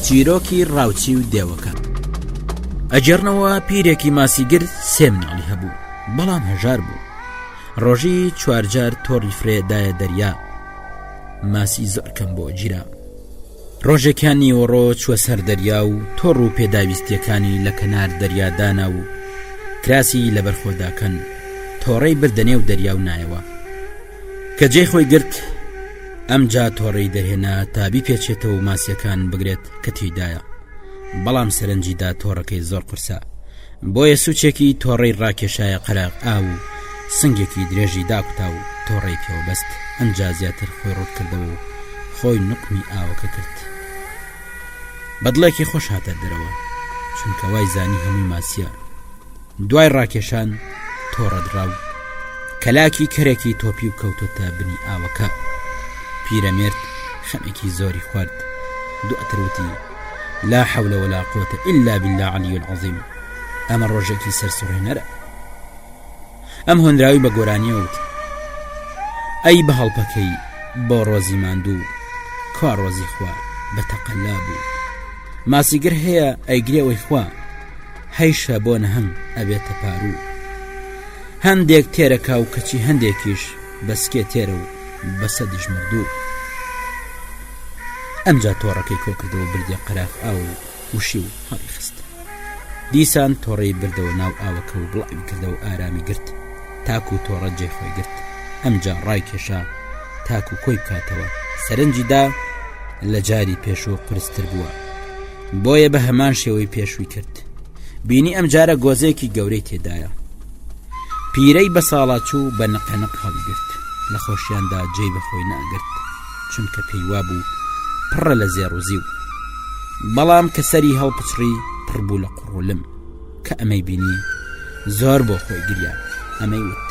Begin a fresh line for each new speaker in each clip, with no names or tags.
چیرۆکی ڕاوچی و دێوەکە ئەگێڕنەوە پیرێکی ماسیگر سێ مناڵی هەبوو بەڵام هەژار بوو ڕۆژی چوارجار تۆڕی فرێ دایە دەریا ماسی زۆر کەم بۆ گیرا ڕۆژێکیان نیوەڕۆ چوە سەر دەریا و تۆڕ و پێداویستیەکانی لە کەنار دەریا دانا و کراسی لەبەرخۆداکەن تۆڕەی بردە نێو دەریا و نایەوە کە جێی خۆی گرت ئەمجا تۆڕەی دەرهێنا تا بیپێچێتەوە و ماسیەکان بگرێت کە تێیدایە بەڵام سەرنجی دا تۆڕەکەی زۆر قورسە بۆیە سوچێکی تۆڕەی ڕاکێشایە قەراغ ئاو و سنگێکی درێژی داکوتا و تۆڕەی پێوە بەست ئەمجا زیاتر خۆی ڕوت کردەوە و خۆی نوقمی ئاوەکە کرد بە دڵێکی خۆش هاتە دەرەوە چونکە وای زانی هەمووی ماسیە دوای ڕاکێشان تۆڕە دڕا و کەلاکی کەرێکی تۆپی و کەوتۆتە بنی ئاوەکە پیرەمێرد خەمێکی زۆری خوارد دواتر وتی لا حول ولا قوة إلا بالله علی العظیم ئەمە ڕۆژێکی سەرسوڕهێنەرە ئەم هۆنراوی بە گۆرانیەوە وتی ئەی بە هەڵپەکەی بۆ ڕۆزی ماندوو کوا ڕۆزی خوا بە تەقەلا بوو ماسیگر هەیە ئەیگرێ ئەوەی خوا هەیشە بۆ نەهەنگ ئەبێتە پاروو هەندێک تێرەکا و کەچی هەندێکیش بە سکێ تێرە و بە سەدیش مردوو ئەمجا تۆڕەکەی کۆکردەوە بردیە قەراخ ئاو و وشی و هەڵی خست دیسان تۆڕەی بردەوە ناو ئاوەکە و بڵاوی کردەوە ئارامی گرت تاکو تۆڕە جێ خۆی گرت ئەمجا ڕای کێشا تاکو کۆی بکاتەوە سەرنجی دا لە جاری پێشوو قورستر بووە بۆیە بە هەمان شێوەی پێشووی کرد بینی ئەم جارە گۆزەیەکی گەورەی تێدایە پیرەی بە ساڵاچوو بە نقەنق هەڵیگرت لە خۆشیاندا جێی بەخۆی ناگرت چونکە پێی وابوو پڕە لە زێڕ و زیو بەڵام کە سەری هەڵپچڕی پڕ بوو لە قوڕولم کە ئەمەی بینی زۆر بۆ خۆی گریا ئەمەی وت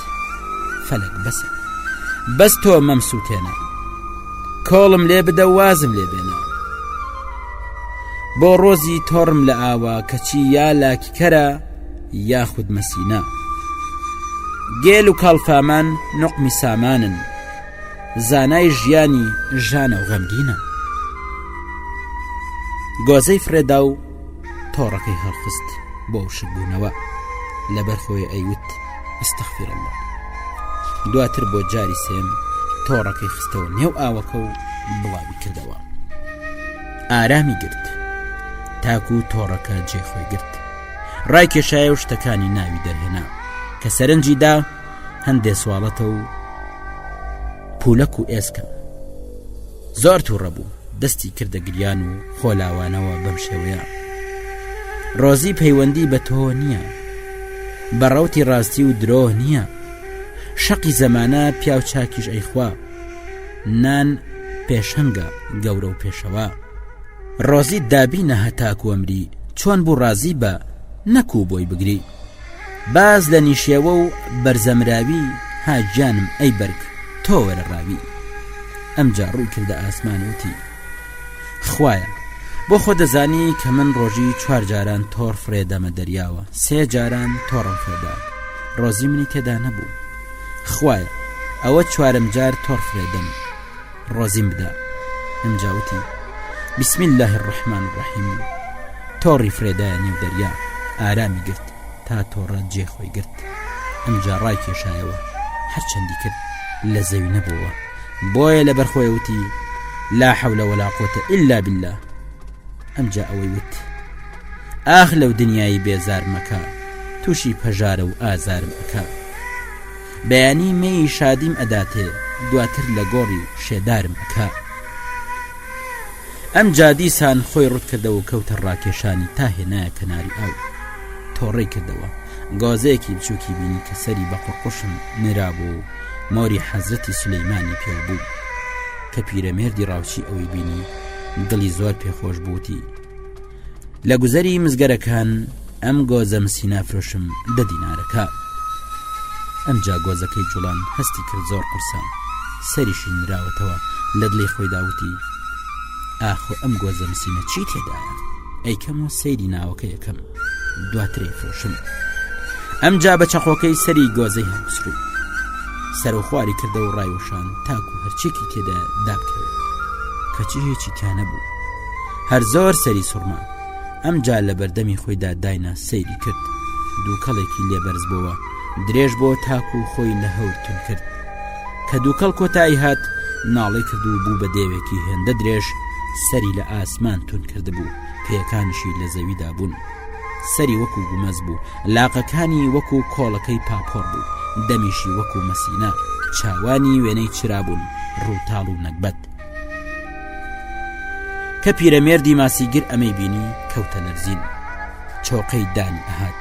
فەلەک بەسە بەس تۆ مەم سووتێنە کۆڵم لێ بدە وازم لێ بێنە بۆ ڕۆزی تۆڕم لە ئاوا کەچی یا لاکیکەرە یاخود مەسینە گێل و کاڵفامان نقمی سامانن زانای ژیانی ژانە و غەمگینە گۆزەی فرێدا و تۆڕەکەی هەڵخست بۆ وشکبوونەوە لەبەر خۆی ئەیوت استغفر الله دواتر بۆ جاری سێم تۆڕەکەی خستەوە نێو ئاوەکە و بڵاوی کردەوە ئارامی گرت تاکو و تۆڕەکە جێ خۆی گرت ڕای کێشایە و شتەکانی ناوی دەرهێنا کە سەرنجی دا هەندێ سواڵەتە و پولەک و ئێسکە زۆر تووڕە بوو دەستی کردە گریان و خۆلاوانەوە بەم شێوەیە ڕۆزی پەیوەندی بە تۆ نییە بە ڕوتی ڕاستی و درۆ نییە شەقی زەمانە پیاو چاکیش ئەیخوا نان پێشەنگە گەورە و پێشەوە ڕۆزی دابینە هەتاکو ئەمری چۆن بوو ڕازی بە نەکوو بۆی بگری باز لە نیشێوە و بەرزەمراوی ها گیانم ئەی بەرگ تۆ وەرە ڕاوی ئەمجا ڕووی کردە ئاسمان وتی خوایە بۆ خۆ دەزانی کە من ڕۆژی چوار جاران تۆڕ فرێدەمە دەریاوە سێ جاران تۆڕم فرێدا ڕۆزی منی تێدا نەبوو خوایە ئەوە چوارم جار تۆڕ فرێدەم ڕۆزیم بدە ئەمجا وتی بسم الله الرحمن الرحیم و تۆڕی فرێدایە نێو دەریا ئارامی گرت تا تۆڕە جێ خۆی گرت ئەمجا ڕای کێشایەوە هەرچەندی کرد لە زەوی نەبووە بۆیە لە بەرخۆی وتی لا حول ولا قوة إلا بالله ئەمجا ئەوەی وت ئاخ لەو دنیایی بێزار مەکە تووشی پەژارە و ئازارم ئەکا بەیانی مەیی شادیم ئەداتێ دواتر لە گۆڕی شێدارم ئەکا. ئەمجا دیسان خۆی ڕوت کردەوە و کەوتە ڕاکێشانی تا هێنایە کەناری ئاو. تۆڕەی کردەوە. گۆزەیەکی بچووکی بینی کە سەری بە قوڕقوشم نرابوو و مۆری حەزرەتی سولەیمانی پێوە بوو. کە پیرەمێردی ڕاوچی ئەوەی بینی دڵی زۆر پێخۆش بوو وتی، لە گوزەری مزگەرەکان ئەم گۆزە مسی نافرۆشم دە دینارەکە ئەمجا گۆزەکەی جوڵان هەستی کرد زۆر قورسە سەریشی نراوەتەوە لە دڵی خۆی داوتی ئاخۆ ئەم گۆزە مسینە چی تێدایە ئەیکەم و سەیری ناوەکە یەکەم دواترێ فرۆشم ئەمجا بە چەقۆکەی سەری گۆزەی هەڵسرو سەرەوخواری کردە و ڕایوەشان تاکو هەرچێکی تێدا دابکەوێت کەچی هیچی تیا نەبوو. هەر زۆر سەری سوڕما. ئەمجا لە بەردەمی خۆیدا داینا سەیری کرد. دووکەڵێکی لێ بەرز بۆوە، درێژ بۆ تاکوو خۆی لە هەور تون کرد. کە دووکەڵ کۆتایی هات، ناڵەی کرد و بوو بە دێوێکی هێندە درێژ، سەری لە ئاسمان تون کردبوو، پێیەکانیشی لە زەویدا بوون. سەری وەکوو گومەز بوو، لاقەکانی وەکوو کۆڵەکەی پاپۆڕ بوو، دەمیشی وەکوو مەسینە، چاوانی وێنەی چرا بوون، ڕووتاڵ و نەگبەت. کە پیرەمێردی ماسیگر ئەمەی بینی کەوتە لەرزین چۆقەی دانی ئەهات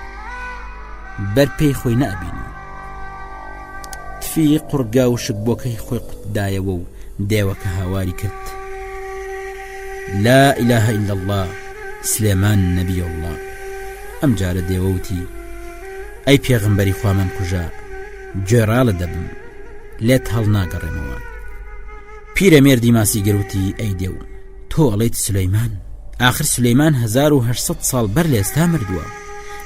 بەر پێی خۆی نەبینی تفی قوڕگا و شکبۆکەی خۆی قوتدایەوە و دێوەکە هاواری کرد لا إله إلا الله سلێمان نەبی الله ئەم جارە دێوەوتی ئەی پێغمبەری خوا من کوژە گوێڕاڵە دەبم لێت هەڵناگەڕێمەوە پیرەمێردی ماسیگر وتی، ئەی دێو، تۆ ئەڵێیت سولەیمان؟ ئاخر سولەیمان 1800 ساڵ بەر لە ئێستا مردووە.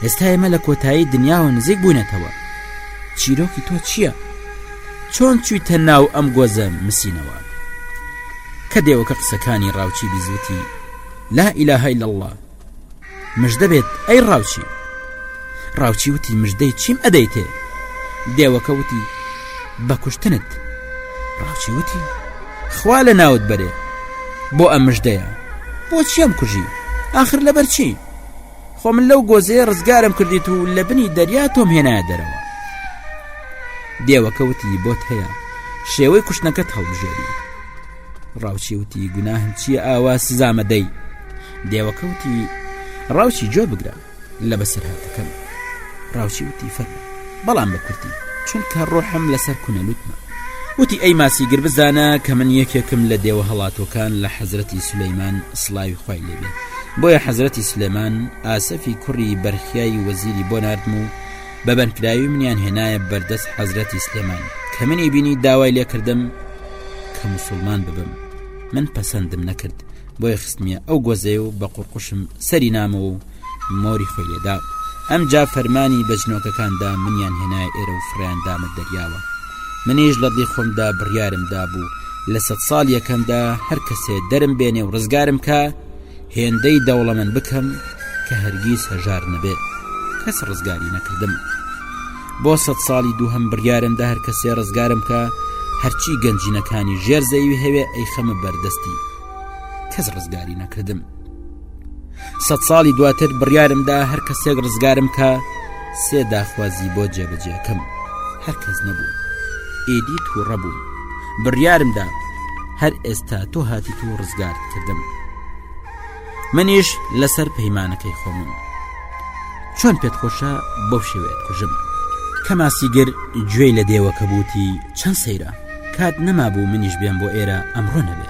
ئێستا ئێمە لە کۆتایی دنیاوە نزیک بووینەتەوە. چیرۆکی تۆ چییە؟ چۆن چوویتە ناو ئەم گۆزە مسینەوە؟ کە دێوەکە قسەکانی ڕاوچی بیزوتی لا إله إلا الله مژدە بێت ئەی ڕاوچی ڕاوچی وتی مژدەی چیم ئەدەیتێ دێوەکە وتی بە کوشتنت ڕاوچی وتی خوا لە ناوت بەرێ بۆ ئەم مژدەیە بۆ چیم کوژی آخر لەبەر چی خۆ من لەو گۆزەیە ڕزگارم کردیت و لە بنی دەریا تۆم هێنایە دەرەوە دێوەکە وتی بۆت هەیە شێوەی کوشتنەکەت هەڵبژێری ڕاوچی وتی گوناهم چییە ئاوا سزامە دەی دێوەکە وتی ڕاوچی گوێ بگرە لە بەسەرهاتەکەم ڕاوچی وتی فەرموو بەڵام بە کورتی چونکە ڕۆحم لەسەر کونە لوتمە وتی ئەی ماسیگر بزانە کە من یەکێکم لە دێوە هەڵاتۆکان لە حەزرەتی سولەیمان سڵاوی خوای لێبێ بۆیە حەزرەتی سلێمان ئاسەفی کوڕی بەرخیای وەزیری بۆ ناردم و بە بەندکراوی منیان هێنایە بەردەست حەزرەتی سلێمان کە منی بینی داوای لێکردم کە مسلمان ببم من پەسەندم نەکرد بۆیە خستمیە ئەو گۆزەیە و بە قوڕقوشم سەری نامەوە و مۆری خۆی لێدا ئەمجا فەرمانی بە جنۆکەکاندا منیان هێنایە ئێرە و فڕیان دامە دەریاوە منیش لە دڵی خۆمدا بڕیارم دابوو لە سەد ساڵ یەکەمدا هەر کەسێ دەرم بێنێ و ڕزگارم کا هێندەی دەوڵەمەند بکەم کە هەرگیز هەژار نەبێت کەس ڕزگاری نەکردم بۆ سەد ساڵی دووهەم بڕیارم دا هەر کەسێ ڕزگارم کە هەرچی گەنجینەکانی ژێر زەوی هەوێ ئەیخەمە بەردەستی کەس ڕزگاری نەکردم سەد ساڵی دواتر بڕیارم دا هەر کەسێک ڕزگارم کە سێ داخوازی بۆ جێبەجێکەم هەر کەس نەبوو ئیدی تووڕە بووم بڕیارمدا هەر ئێستا تۆ هاتیت و ڕزگارت کردم منیش لەسەر پەیمانەکەی خۆمم چۆن پێت خۆشە بەو شێوەیەت کوژم کە ماسیگر گوێی لە دێوەکە بووتی چەند سەیرە کات نەمابوو منیش بێم بۆ ئێرە ئەمڕۆ نەبێ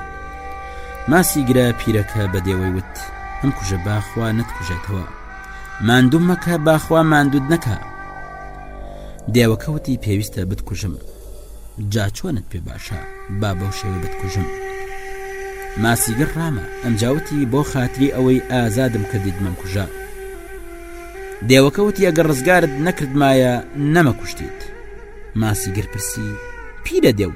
ماسی گرە پیرەکە بە دێوەی وت ئەم کوژە باخوا نەتکوژێتەوە ماندوو مەکە باخوا ماندوت نەکە دێوەکە وتی پێویستە بتکوژم جا چۆنت پێ باشە با بەو شێوە بتکوژم ماسیگر ڕامە ئەمجاوتی بۆ خاتری ئەوەی ئازادم کردیت مەمکوژە دێوەکە وتی ئەگەر ڕزگارت نەکردمایە نەمەکوشتیت ماسیگر پرسی پیرە دێو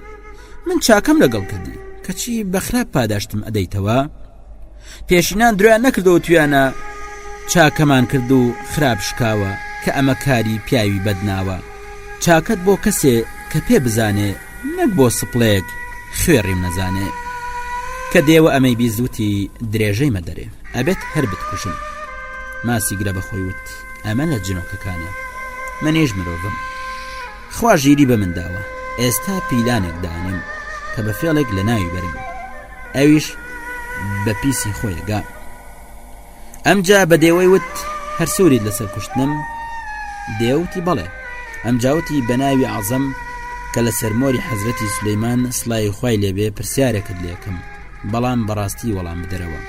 من چاکەم لەگەڵ کردی کەچی بەخراپ پاداشتم ئەدەیتەوە پێشینان درۆیان نەکردەوە تویانە چاکەمان کرد و خراپ شکاوە کە ئەمە کاری پیاوی بەدناوە چاکەت بۆ کەسێ کە پێ بزانێ نەک بۆ سپڵێک خوێڕیم نەزانێ کە دێوە ئەمەی بیزوتی درێژەی مەدەرێ ئەبێت هەر بتکوژم ماسی گرە بەخۆی وت ئەمە لە جنۆکەکانە منیش مرۆڤم خوا ژیری بە من داوە ئێستا پیلانێک دانێم کە بە فێڵێک لە ناوی بەرم ئەویش بە پیسی خۆیەگا ئەمجا بە دێوەی وت هەر سووریت لەسەر کوشتنم دێوتی بەڵێ ئەمجاوتی بە ناوی ئازەم کە لە سەرمۆری حەزرەتی سلەیمان سڵاوی خوای لێبێ پرسیارێکت لێکم بەڵام بەڕاستی وەڵام بدەرەوە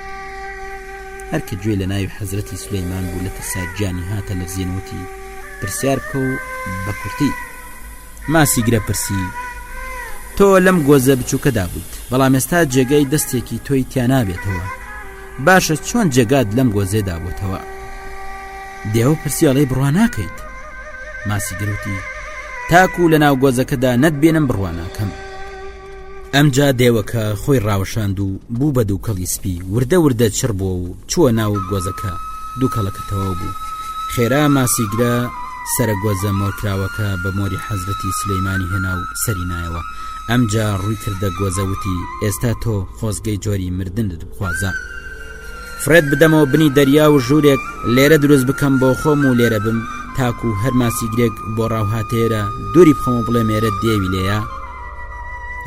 هەر کە گوێی لە ناوی حەزرەتی سلەیمان بوو لە ترسا گیانی هاتە لەرزین وتی پرسیار بکە و بە کورتی ماسی گرە پرسی، تۆ لەم گۆزە بچووکەدا بوویت، بەڵام ئێستا جێگای دەستێکی تۆی تیا نابێتەوە. باشە چۆن جێگات لەم گۆزەیەدا بۆتەوە؟ دێوە پرسی ئەڵێی بڕوا ناکەیت؟ ماسی گروتی، تاکو لە ناو گۆزەکەدا نەتبینم بڕوا ناکەم. ئەمجا دێوەکە خۆی ڕاوەشاند و بوو بە دووکەڵی سپی، وردە وردە چڕ بووە و چووە ناو گۆزەکە، دووکەڵەکە تەواو بوو. خێرا ماسیگرە سەرە گۆزە مۆرکراوەکە بە مۆری حەزرەتی سولەیمانی هێنا و سەری نایەوە. ئەمجا ڕووی کردە گۆزە وتی، ئێستا تۆ خۆزگەی جۆری مردنت بخوازە. فڕێت بدەمەوە بنی دەریا و ژوورێک لێرە دروست بکەم بۆ خۆم و لێرە بم تاکو هەر ماسیگرێک بۆ ڕاو هاتێرە دووری بخەم و بڵێم ئێرە دێوی لێیە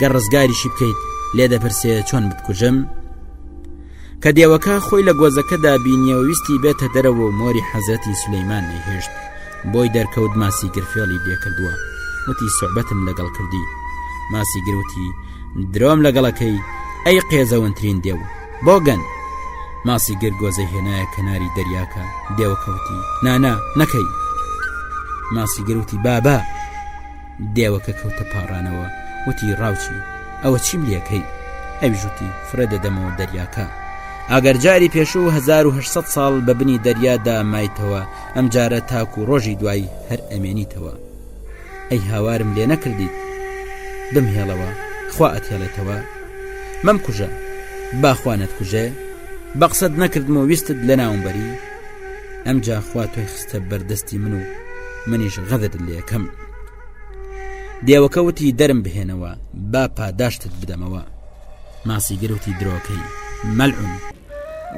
گەر ڕزگاریشی بکەیت لێ دەپرسێ چۆن بتکوژم کە دێوەکە خۆی لە گۆزەکەدا بینیەوە ویستی بێتە دەرەوە و مۆری حەزرەتی سولەیمان نەیهێشت بۆی دەرکەوت ماسی گرفێڵی لێکردووە وتی سوعبەتم لەگەڵ کردی ماسی گروتی درۆم لەگەڵەکەی ئەی قێزەونترین دێو بۆگەن! ماسیگر گۆزەی هێنایە کەناری دەریاکە، دێوەکە وتی، نانا، نەکەی! ماسیگر وتی، بابا! دێوەکە کەوتە پاڕانەوە، وتی، ڕاوچی، ئەوە چیم لێکەی؟ ئەویش وتی، فڕێ دەدەمەوە دەریاکە. ئەگەر جاری پێشوو 1800 ساڵ بە بنی دەریادا مایتەوە، ئەمجارە تاکوو ڕۆژی دوایی هەر ئەمێنیتەوە. ئەی هاوارم لێ نەکردیت بمهێڵەوە خوا ئەتهێڵێتەوە مەمکوژە با خوا نەتکوژێ بە قسەت نەکردم و ویستت لە ناوم بەری ئەمجا خوا تۆی خستە بەردەستی من و منیش غەدرت لێکەم دێوەکە وتی دەرم بهێنەوە با پاداشتت بدەمەوە ماسی گرەوتی درۆکەی مەلعون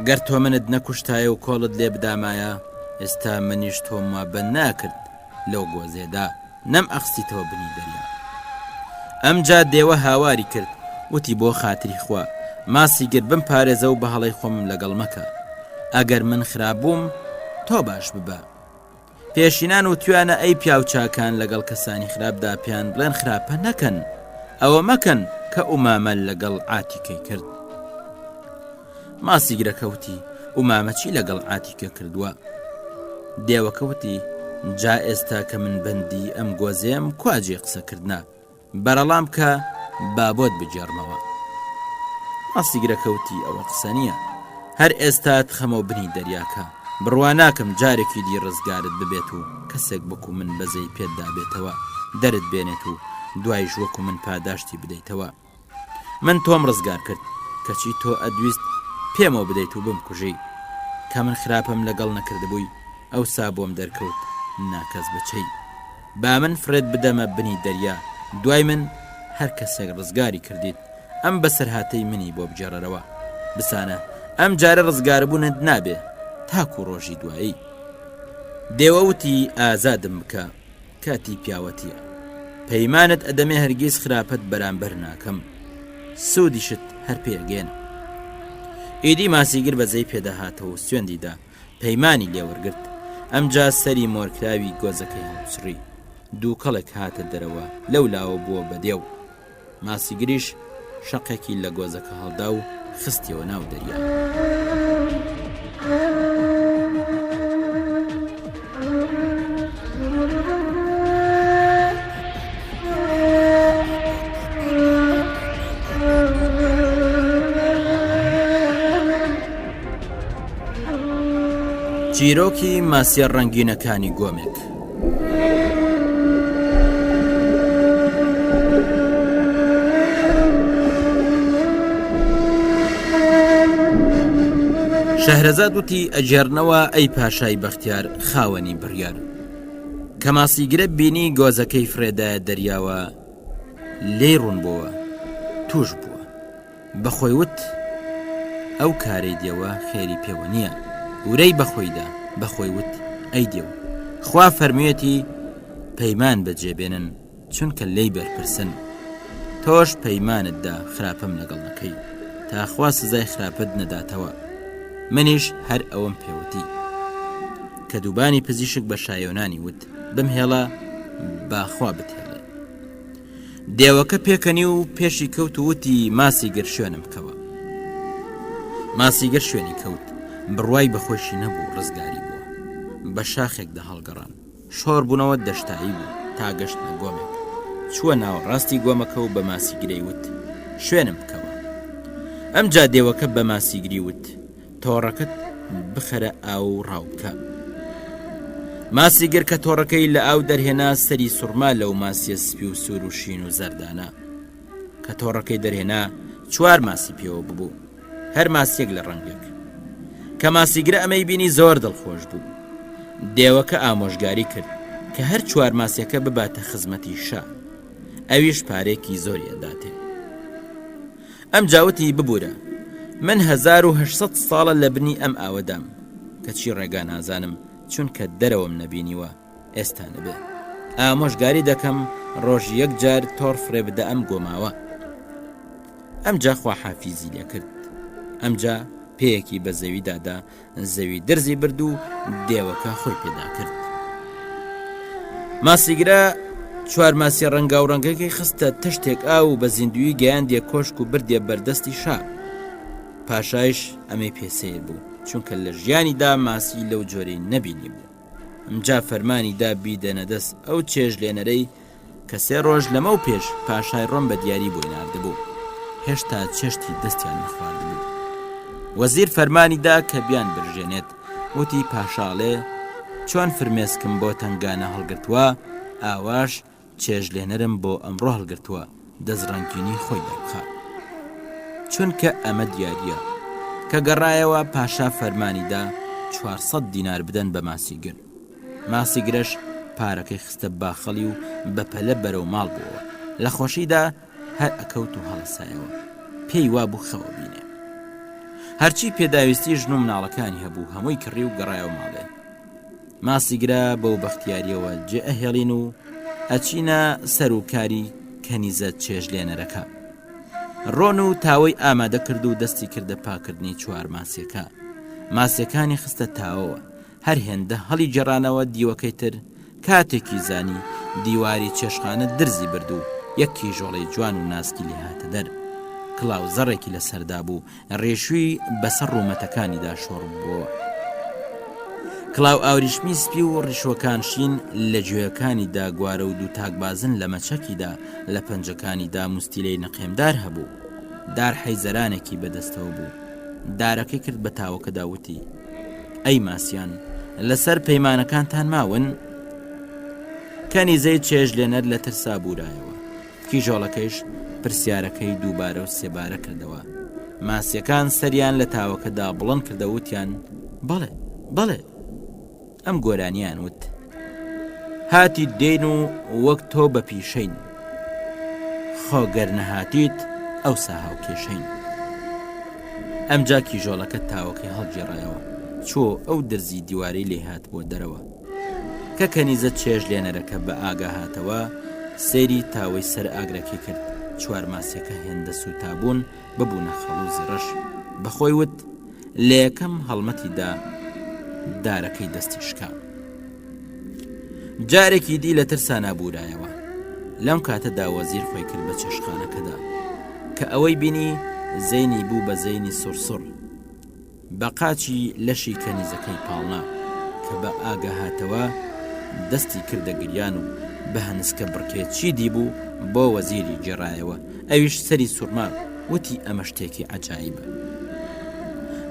گەر تۆ منت نەکوشتایە و کۆڵت لێ بدامایە ئێستا منیش تۆم وا بەند ناکرد لەو گۆزێدا نەم ئەخستیتەوە بنی دەریا. ئەمجا دێوە هاواری کرد وتی بۆ خاتری خوا ماسیگر بمپارێزە و بە هەڵەی خۆمم لەگەڵ مەکە. ئەگەر من خراپ بووم تۆ باش ببە. پێشینان وتویانە ئەی پیاو چاکان لەگەڵ کەسانی خراپدا پێیان بڵێن خراپە نەکەن. ئەوە مەکەن کە ئومامە لەگەڵ عاتیکەی کرد. ماسیگرەکە وتی، ئومامە چی لەگەڵ عاتیکە کردووە؟ دێوەکە وتی، جا ئێستا کە من بەندی ئەم گۆزەیەم کوا جێی قسەکردنە؟ بەرەڵام بکە با بۆت بگێڕمەوە. ماسیگرەکە وتی، ئەوە قسە نییە. هەر ئێستا تخەمەوە بنی دەریاکە. بڕوا ناکەم جارێکی دی ڕزگارت ببێت و کەسێک وەکو من بەزەی پێتدا بێتەوە، دەرت بێنێت و دوایش وەکو من پاداشتی بدەیتەوە. من تۆم ڕزگار کرد کەچی تۆ ئەدویست پێمەوە بدەیت و بمکوژی کە من خراپەم لەگەڵ نەکردبووی ئەوسا بۆم دەرکەوت ناکەس بەچەی با من فڕێت بدەمە بنی دەریا دوای من هەر کەسێک ڕزگاری کردیت ئەم بەسەرهاتەی منی بۆ بگێڕەرەوە بسانە ئەم جارە ڕزگاربوونت نابێ تاکو ڕۆژی دوایی دێوە وتی ئازادم بکە کاتی پیاوەتیە پەیمانت ئەدەمێ هەرگیز خراپەت بەرامبەر ناکەم سوودیشت هەر پێگەێن ئیدی ماسیگر بەزەی پێداهاتەوە و سوێندی دا پەیمانی لێوەرگرت ئەمجا سەری مۆرکراوی گۆزەکەی هەڵچڕی دووکەڵێک هاتە دەرەوە لەو لاوە بووە بەدێو ماسیگریش شەقێکی لە گۆزەکە هەڵدا و خستیەوە ناو دەریا. چیرۆکی ماسیە ڕەنگینەکانی گۆمێک. شەهرەزاد وتی ئەگێڕنەوە ئەی پاشای بەختیار خاوەنی بڕیار کە ماسیگرە بینی گۆزەکەی فرێدایە دەریاوە لێی ڕوون بۆوە توش بووە بە خۆی وت، ئەو کارەی دێوە خێری پێوە نییە. ورەی بە خۆی دا، بە خۆی وت، ئەی دێو! خوا فەرموویەتی پەیمان بەجێ بێنن، چونکە لێی بەرپرسن. تۆش پەیمانت دا خراپەم لەگەڵ نەکەی، تا خوا سزای خراپەت نەداتەوە. منیش هەر ئەوەم پێ وتی. کە دووبانی پزیشک بە شایۆنانی وت، بمهێڵە با خوا بتهێڵێ. دێوەکە پێکەنی و پێشی کەوت و وتی ماسیگر شوێنم بکەوە ماسیگر شوێنی کەوت بڕوای بەخۆشی نەبوو ڕزگاری بووە بە شاخێکدا هەڵگەڕان شۆڕ بوونەوە دەشتایی بوو تا گەشتنە گۆمێک چووە ناوەڕاستی گۆمەکە و بە ماسیگرەی وت شوێنم بکەوە ئەمجا دێوەکە بە ماسیگری وت تۆڕەکەت بخەرە ئاو و ڕاو بکە. ماسیگر کە تۆڕەکەی لە ئاو دەرهێنا سەری سوڕما لەو ماسیە سپی و سوور و شین و زەردانە. کە تۆڕەکەی دەرهێنا چوار ماسی پێوە ببوو هەر ماسیەک لە ڕەنگێک. کە ماسیگرە ئەمەی بینی زۆر دڵخۆش بوو. دێوەکە ئامۆژگاری کرد کە هەر چوار ماسیەکە بباتە خزمەتی شا. ئەویش پارێکی زۆری ئەداتێ. ئەمجا وتی ببورە من 1800 ساڵە لە بنی ئەم ئاوەدام کەچی ڕێگا نازانم چونکە دەرەوەم نەبینیوە ئێستا نەبێ ئامۆژگاری دەکەم ڕۆژ یەک جار تۆڕ فڕێ بدە ئەم گۆماوە. ئەمجا خواحافیزی لێ کرد. ئەمجا پێیەکی بە زەویدا دا، زەوی درزی برد و دێوەکە خۆی پێدا کرد. ماسیگرە چوار ماسیە ڕەنگاوڕەنگەکەی خستە تەشتێک ئاو و بە زیندوویی گەیاندیە کۆشک و بردیە بەردەستی شا. پاشایش ئەمەی پێ سەیر بوو، چونکە لە ژیانیدا ماسی لەو جۆرەی نەبینیبوو. ئمجا فەرمانی دا بیدەنە دەست ئەو چێژلێنەرەی کە سێ ڕۆژ لەمەو پێش پاشای ڕۆم بە دیاری بۆی ناردبوو هێشتا چێشتی دەستیان نەخواردبوو وەزیر فەرمانی دا کە بیان برژێنێت وتی پاشاڵێ چۆن فرمێسکم بۆ تەنگانە هەڵگرتووە ئاواش چێژلێنەرم بۆ ئەمڕۆ هەڵگرتووە دەستڕەنگینی خۆی دەربخا چونکە ئەمە دیاریە کە گەڕایەوە پاشا فەرمانی دا 400 دینار بدەن بە ماسیگر ماسیگرەش پارەکەی خستە باخەڵی و بە پەلە بەرەو ماڵ بووەوە. لە خۆشیدا هەر ئەکەوت و هەڵەسایەوە. پێی وابوو خەوە بینێ. هەرچی پێداویستی ژن و مناڵەکانی هەبوو هەمووی کڕی و گەڕایەوە ماڵێ. ماسیگرە بەو بەختیاریەوە جێ ئەهێڵین و ئەچینە سەر و کاری کەنیزە چێژلێنەرەکە. ڕۆن و تاوەی ئامادە کرد و دەستی کردە پاکردنی چوار ماسیەکە. ماسیەکانی خستە تاوەوە. هەر هێندە هەڵی گێڕانەوە دیوەکەی تر کاتێکی زانی دیواری چێشخانە درزی برد و یەک کیژۆڵەی جوان و ناسکی لێ هاتە دەر. کڵاو زەڕێکی لە سەردا بوو، ڕێشووی بەسەر ڕوومەتەکانیدا شۆڕ ببووەوە. کڵاو ئاوریشمی سپی و ڕیشوەکان شین لە گوێیەکانیدا گوارە و دوو تاکبازن لە مەچەکیدا لە پەنجەکانیدا موستیلەی نەقێمدار هەبوو. دار حەیزەرانێکی بەدەستەوە بوو. دارەکەی کرد بە تاوەکەدا وتی. ئەی ماسیان لەسەر پەیمانەکانتان ماون؟ کەنیزەی چێژ لێنەر لە ترسا بورایەوە کیژۆڵەکەیش پرسیارەکەی دووبارە و سێبارە کردەوە ماسیەکان سەریان لە تاوەکەدا بڵند کردە وتیان بەڵێ بەڵێ ئەم گۆرانیان وت هاتی دێن و وەک تۆ بە پیشەین خۆ گەر نەهاتیت ئەوسا هاوکێشەین ئەمجا کیژۆڵەکە تاوەکەی هەڵگێڕایەوە چۆ ئەو درزی دیوارەی لێ هات بۆ دەرەوە کە کەنیزە چێژ لێنەرەکە بە ئاگا هاتەوە سەیری تاوەی سەر ئاگرەکەی کرد چوار ماسیەکە هێندە سووتابوون ببوونە خەڵوزی ڕەش بەخۆی وت لە یەکەم هەڵمەتیدا دارەکەی دەستی شکا جارێکی دی لە ترسا نابورایەوە لەم کاتەدا وەزیر خۆی کرد بە چێشخانەکەدا کە ئەوەی بینی زەینی بوو بە زەینی سڕسڕ بە قاچی لەشی کەنیزەکەی پاڵنا کە بە ئاگا هاتەوە دەستی کردە گریان و بە هەنسکە بڕکێ چی دیبوو بۆ وەزیری گێڕایەوە ئەویش سەری سوڕما وتی ئەمە شتێکی عەجایبە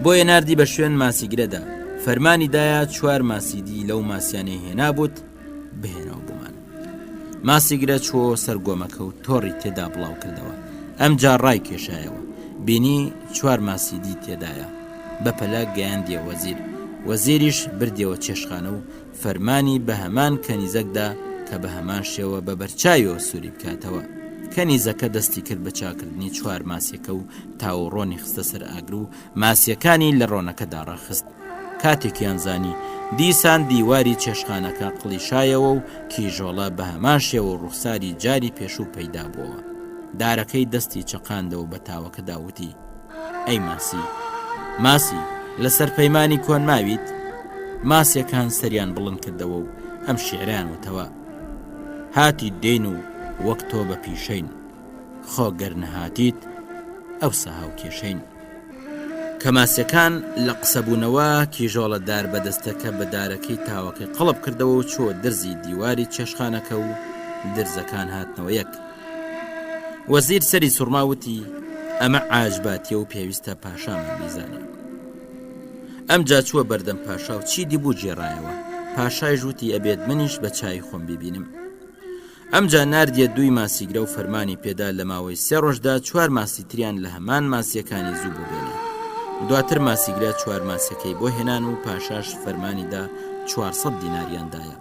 بۆیە ناردی بە شوێن ماسیگرەدا فەرمانی دایە چوار ماسیدی لەو ماسیانەی هێنابوت بهێنەوە بۆمان ماسیگرە چۆ سەر گۆمەکە و تۆڕی تێدا بڵاو کردەوە ئەمجا ڕای کێشایەوە بینی چوار ماسیدی تێدایە بەپەلە گەیاندیە وەزیر وەزیریش بردیەوە چێشخانە و فەرمانی بە هەمان کەنیزەک دا کە بە هەمان شێوە بە بەرچاویەوە سووری بکاتەوە. کەنیزەکە دەستی کرد بە چاکردنی چوار ماسیەکە و تاو و ڕۆنی خستە سەر ئاگر و ماسیەکانی لە ڕۆنەکەدا ڕاخست. کاتێکیان زانی دیسان دیواری چێشتخانەکە قڵیشایەوە و کیژۆڵە بە هەمان شێوە و ڕوخساری جاری پێشوو پەیدا بووەوە. دارەکەی دەستی چەقاندەوە بە تاوەکەدا وتی. ئەی ماسی ماسی لەسەر پەیمانی کۆن ماویت ماسیەکان سەریان بڵند کردەوە و ئەم شعران وتەوە هاتی دێن و وەک تۆ بە پیشەین خۆ گەر نەهاتیت ئەوسا هاوکێشەین کە ماسیەکان لە قسەبوونەوە کیژۆڵە دار بەدەستەکە بە دارەکەی تاوەکەی قەڵب کردەوە و چۆ درزی دیواری چێشخانەکە و درزەکان هاتنەوە یەک وەزیر سەری سوڕما وتی ئەمە عاجباتیە و پێویستە پاشامان بیزانێ ئەمجا چووە بەردەم پاشا و چی دیبوو گێڕایەوە پاشای ژووتی ئەبێت منیش بە چای خۆم ببینم. ئەمجا ناردیە دووی ماسیگرە و فەرمانی پێدا لە ماوەی سێ ڕۆژدا چوار ماسی تریان لە هەمان ماسیەکانی زوو بۆ بێنێ. دواتر ماسیگرە چوار ماسیەکەی بۆ هێنان و پاشاش فەرمانی دا 400 دیناریان دایە.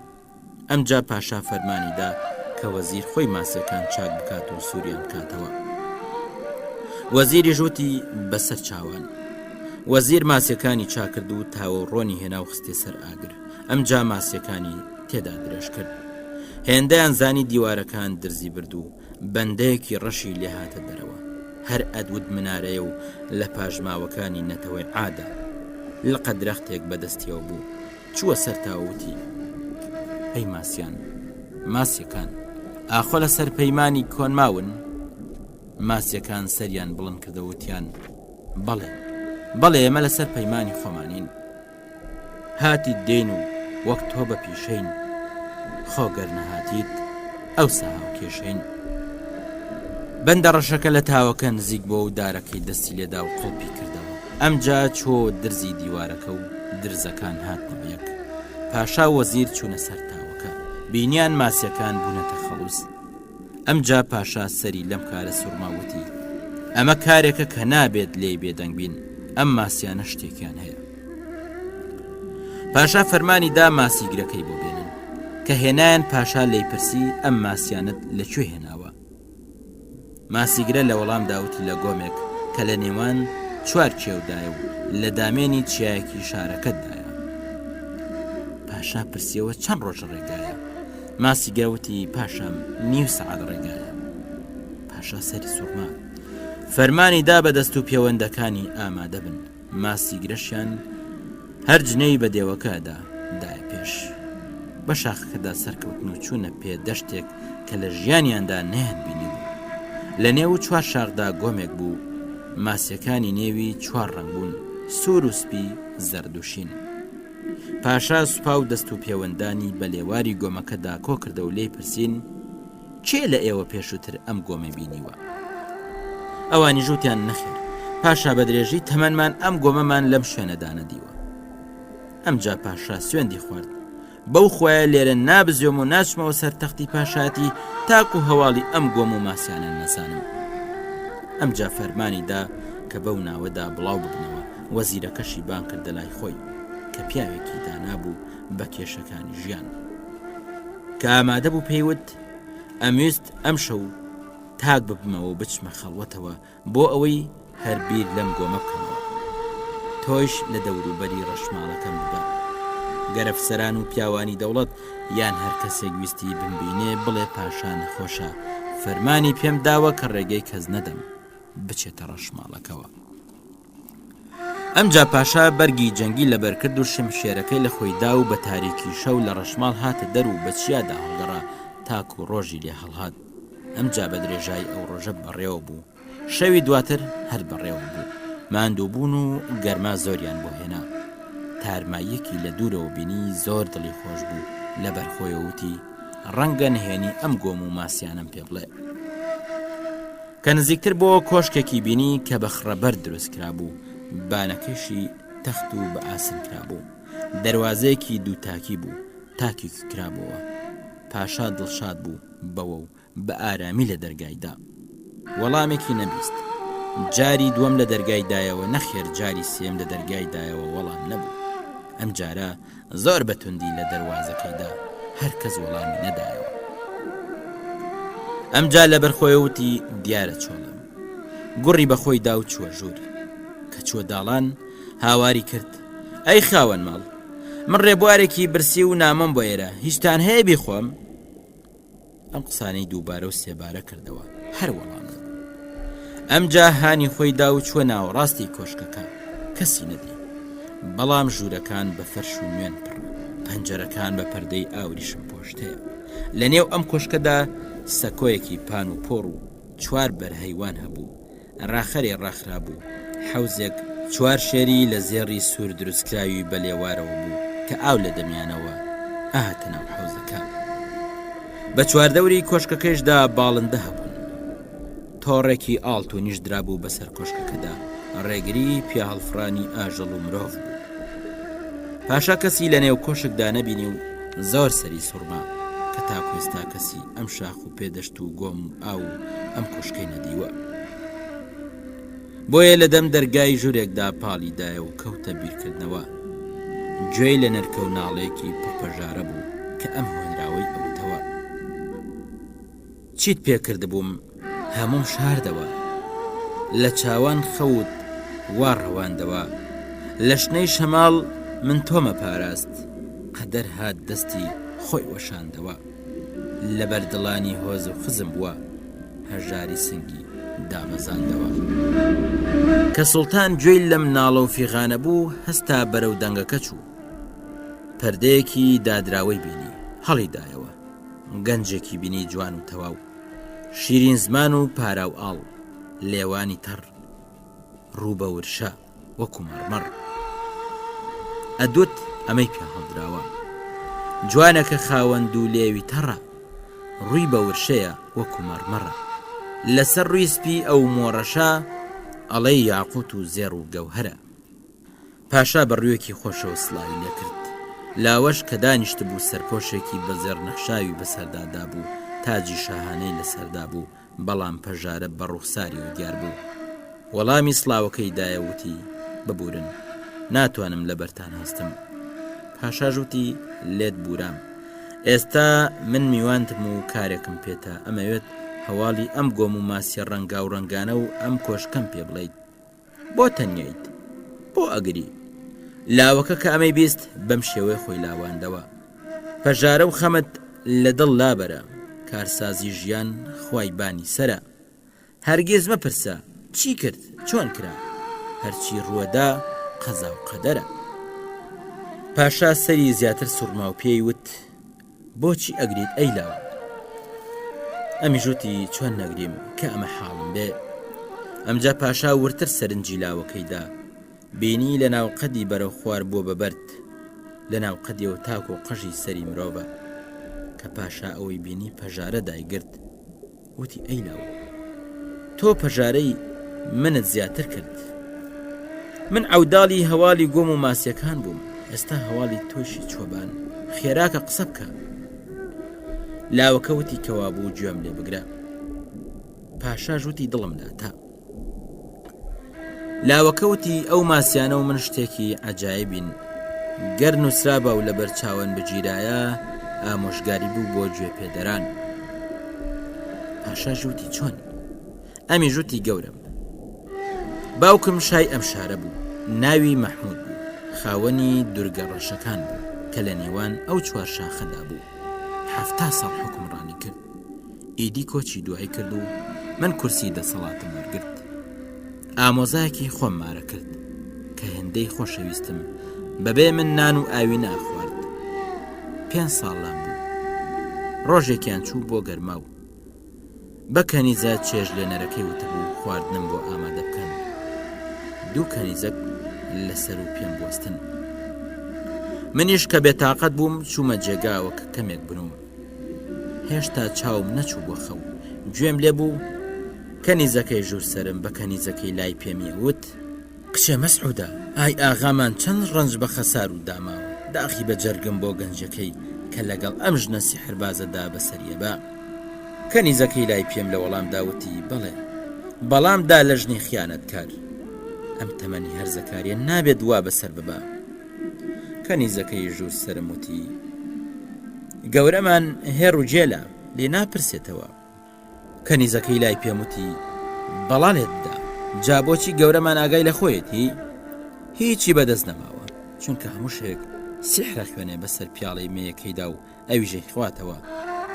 ئەمجا پاشا فەرمانی دا کە وەزیر خۆی ماسیەکان چاک بکات و سووریان بکاتەوە. وەزیریش وتی بەسەر چاوان. وەزیر ماسیەکانی چاکرد و تاوە و ڕۆنی هێنا و خستێ سەر ئاگر. ئەمجا ماسیەکانی تێدا درێژ کرد. هێندەیان زانی دیوارەکان درزی برد و بەندەیەکی ڕەشی لێ هاتە دەرەوە. هەر ئەدوت منارەیە و لە پاشماوەکانی نەتەوەی عادە. لقە درەختێک بەدەستیەوە بوو. چووە سەر تاوە وتی، ئەی ماسیان، ماسیەکان، ئاخۆ لەسەر پەیمانی کۆن ماون؟ ماسیەکان سەریان بڵند کردەوە وتیان، بەڵێ، بەڵێ ئێمە لەسەر پەیمانی خۆمانین. هاتیت دێین و وەک تۆ بە پیشەین، خۆ گەر نەهاتیت ئەوسا هاوکێشەین. بەندە ڕەشەکە لە تاوەکە نزیک بۆ و دارەکەی دەستی لێدا و قوڵپی کردەوە. ئەمجا چۆ درزی دیوارەکە و درزەکان هاتنەوە یەک. پاشا و وەزیر چوونە سەر تاوەکە. بینیان ماسیەکان بوونەتە خەڵوز. ئەمجا پاشا سەری لەم کارە سوڕما وتی، ئەمە کارێکە کە نابێت لێی بێدەنگ بین، ئەم ماسیانە شتێکیان هەیە. پاشا فەرمانی دا ماسیگرەکەی بۆ بێنن. کە هێنایان پاشا لێی پرسی ئەم ماسیانەت لە کوێ هێناوە؟ ماسیگرە لە وەڵامدا وتی لە گۆمێک کە لە نێوان چوار کێودایە و لە دامێنی چیایەکی شارەکەتدایە. پاشا پرسیەوە چەند ڕۆژ ڕێگایە؟ ماسیگرە وتی پاشام نیو سەعات ڕێگایە. پاشا سەری سوڕما. فەرمانی دا بە دەست و پێوەندەکانی ئامادە بن. ماسیگرەشیان هەر جنێوی بە دێوەکە دا دایە پێش. بە شاخەکەدا سەرکەوتن و چوونە پێ دەشتێک کە لە ژیانیاندا نەیان بینیبوو. لە نێو چوار شاخدا گۆمێک بوو، ماسیەکانی نێوی چوار ڕەنگ بوون، سوور و سپی، زەرد و شین. پاشا سوپا و دەست و پێوەندانی بە لێواری گۆمەکەدا کۆ کردە و لێی پرسین، کێ لە ئێوە پێشووتر ئەم گۆمەی بینیوە؟ ئەوانیش وتیان نەخێر پاشا بە درێژی تەمەنمان ئەم گۆمەمان لەم شوێنەدا نەدیوە. ئەمجا پاشا سوێندی خوارد بەو خوایە لێرە نابزێم و ناچمەوە سەر تەختی پاشایەتی تاکو هەواڵی ئەم گۆم و ماسیانە نەزانم. ئەمجا فەرمانی دا کە بەو ناوەدا بڵاو ببنەوە وەزیرەکەشی بان کردە لای خۆی کە پیاوێکی دانا بوو بە کێشەکانی ژیان. کە ئامادە بوو پێی وت، ئەمویست ئەمشەو تاک ببمەوە و بچمە خەڵوەتەوە بۆ ئەوەی هەر بیر لەم گۆمە بکەمەوە. تۆیش لە دەوروبەری ڕەشماڵەکەم ببە. گەر ئەفسەران و پیاوانی دەوڵەت یان هەر کەسێک ویستی بمبینێ بڵێ پاشا نەخۆشە، فەرمانی پێم داوە کە ڕێگەی کەس نەدەم بچێتە ڕەشماڵەکەوە. ئەمجا پاشا بەرگی جەنگی لەبەر کرد و شمشێرەکەی لە خۆی دا و بە تاریکی شەو لە ڕەشماڵ هاتە دەر و بە چیادا هەڵگەڕا تاکو ڕۆژی لێ هەڵهات. ئەمجا بە درێژایی ئەو ڕۆژە بەڕێوە بوو. شەوی دواتر هەر بەڕێوە بوو. ماندووبوون و گەرما زۆریان بۆ هێنا. تارماییەکی لە دوورەوە بینی زۆر دڵی خۆش بوو، لەبەر خۆیەوە وتی، ڕەنگە نهێنی ئەم گۆم و ماسیانەم پێ بڵێ. کە نزیکتر بۆ کۆشکێکی بینی کە بە خڕەبەرد دروست کرابوو، بانەکەشی تەخت و بە ئاسن کرابوو. دەروازەیەکی دوو تاکی بوو، تاکێکی کرابۆوە. پاشا دڵشاد بوو بەوە و بە ئارامی لە دەرگای دا. وەڵامێکی نەبیست. جاری دووەم لە دەرگای دایەوە نەخێر جاری سێم لە دەرگای دایەوە وەڵام نەبوو. ئەمجارە زۆر بە توندی لە دەروازەکەی دا هەر کەس وەڵامی نەدایەوە. ئەمجا لەبەر خۆی وتی دیارە چۆڵم. گوڕی بە خۆی دا و چووە ژوور. کە چووە داڵان هاواری کرد ئەی خاوەن ماڵ من ڕێبوارێکی برسی و نامۆم بۆ ئێرە هیچتان هەیە بیخۆم؟ ئەم قسانەی دووبارە و سێبارە کردەوە هەر وەڵام نەبوو ئەمجا هانی خۆی دا و چووە ناوەڕاستی کۆشکەکە کەسی نەدی بەڵام ژوورەکان بە فەرش و نوێن پڕ پەنجەرەکان بە پەردەی ئاوریشم پۆشتەیە لە نێو ئەم کۆشکەدا سەکۆیەکی پان و پۆڕ و چوار بەرهەیوان هەبوو ڕاخەرێ ڕاخرابوو، حەوزێک چوار شێری لە زێڕی سوور دروستکراوی بە لێوارەوە بوو کە ئاو لە دەمیانەوە ئەهاتە ناو حەوزەکە. بە چواردەوری کۆشکەکەیشدا باڵندە هەبوون. تۆڕێکی ئاڵتونیش درابوو بەسەر کۆشکەکەدا، ڕێگری پیاهەڵفڕانی ئاژەڵ و مرۆڤ بوو. پاشا کەسی لە نێو کۆشکدا نەبینی و زۆر سەری سوڕما. کە تاکو ئێستا کەسی ئەم شاخ و پێدەشت و گۆم و ئاو و ئەم کۆشکەی نەدیوە. بۆیە لە دەم دەرگای ژوورێکدا پاڵی دایە و کەوتە بیرکردنەوە. گوێی لە نرکە و ناڵەیەکی پڕپەژارە بوو کە ئەم هۆنراوەی ئەوتەوە. چیت پێ کردبووم هەمووم شاردەوە. لە چاوان خەوت وا ڕەواندەوە. لە شنەی شەماڵ من تۆمە پاراست. قەدەر هات دەستی خۆی وەشاندەوە. لەبەر دڵانی هۆز و خزم بووە. هەژاری سنگی دابەزاندەوە. کە سوڵتان گوێی لەم ناڵە و فیغانە بوو هەستا بەرەو دەنگەکە چوو. پەردەیەکی دادراوەی بینی هەڵیدایەوە. گەنجێکی بینی جوان و تەواو. شیرین زمان و پاراو ئاڵ، لێوانی تەڕ، ڕوو بە ورشە وەکو مەڕمەڕ. ئەدوت ئەمەی پێ هەڵدراوە. جوانەکە خاوەن دوو لێوی تەڕە، ڕووی بە ورشەیە وەکو مەڕمەڕە. لەسەر ڕووی سپی ئەو مۆڕەشە ئەڵێی یاقوت و زێڕ و گەوهەرە. پاشا بە ڕوویەکی خۆشەوە سڵاوی لێ کرد. لاوەش کە دانیشتبوو سەرپۆشێکی بە زێڕ نەخشاوی بەسەردا دابوو، تاجی شاهانەی لەسەردا بوو، بەڵام پەژارە بە ڕووخساریەوە دیار بوو. وەڵامی سڵاوەکەی دایە وتی، ببورن، ناتوانم لەبەرتان هەستم. پاشاش وتی، لێت بورام. ئێستا من میوانتم و کارێکم پێتە، ئەمەوێت هەواڵی ئەم گۆم و ماسیە ڕەنگاوڕەنگانە و ئەم کۆشکەم پێ بڵێیت. بۆ تەنیایت؟ بۆ ئەگری؟ لاوەکە کە ئەمەی بیست بەم شێوەیە خۆی لاواندەوە. پەژارە و خەمت لە دڵ لابەرە، کارسازی ژیان خوای بانی سەرە. هەرگیز مەپرسە چی کرد چۆن کرا، هەرچی ڕووەدا قەزا و قەدەرە. پاشا سەری زیاتر سوڕما و پێی وت، بۆچی ئەگریت ئەی لاو؟ ئەمیش وتی چۆن نەگریم کە ئەمە حاڵم بێ. ئەمجا پاشا وردتر سەرنجی لاوەکەی دا. بینی لە ناوقەدی بەرەو خوار بووە بە بەرد. لە ناوقەدیەوە تاکۆ قەژی سەری مرۆڤە. کە پاشا ئەوەی بینی پەژارە دایگرت. وتی ئەی لاو تۆ پەژارەی منت زیاتر کرد. من عەوداڵی هەواڵی گۆم و ماسیەکان بووم ئێستا هەواڵی تۆشی چۆبان خێراکە قسە بکە. لاوەکە وتی کەوابوو گوێم لێ بگرە. پاشاش وتی دڵم لاتە. لاوەکە وتی ئەو ماسیانە و من شتێکی عەجایبین گەر نووسرابا و لەبەر چاوان بگیرایە ئامۆژگاری بوو بۆ گوێ پێدەران پاشا ژووتی چۆن ئەمی ژووتی گەورم باوکم شای ئەم شارە بوو ناوی مەحمود بوو خاوەنی دورگە ڕەشەکان بوو کە لە نێوان ئەو چوار شاخەدا بوو حەفتا ساڵ حکومڕانی کرد ئیدی کۆچی دوای کرد و من کورسی دەسەڵاتم وەرگرت ئامۆزایەکی خۆم مارە کرد کە هێندەی خۆشەویستم بەبێ من نان و ئاوی ناخوارد پێ ساڵان بوو ڕۆژێکیان چوو بۆ گەرما و بە کەنیزە چێژ لێنەرەکەی وتبوو خواردنم بۆ ئامادە بکەن دوو کەنیزەک لەسەر و پێم بوەستن منیش کە بێتاقەت بووم چوومە جێگاوە کە کەمێک بنوم هێشتا چاوم نەچوو بۆ خەو گوێم لێ بوو کەنیزەکەی ژوور سەرم بە کەنیزەکەی لای پێمی وت کچێ مەسعودە ئای ئاغامان چەند ڕەنج بە خەسار و داماوە داخی بە جەرگم بۆ گەنجەکەی کە لەگەڵ ئەم ژنە سیحربازەدا بەسەریەبا کەنیزەکەی لای پێم لە وەڵامدا وتی بەڵێ بەڵام دا لە ژنی خیانەتکار ئەم تەمەنی هەرزەکاریە نابێت وا بەسەر ببا کەنیزەکەی ژوور سەرم وتی گەورەمان هێڕ و جێلە لێ ناپرسێتەوە کەنیزەکەی لای پێم وتی بەڵا لێت بدا جا بۆچی گەورەمان ئاگای لە خۆیەتی هیچی بەدەست نەماوە چونکە هەموو شێک سیحرە خوێنێ بەسەر پیاڵەی مەیەکەیدا و ئەویژەی خواتەوە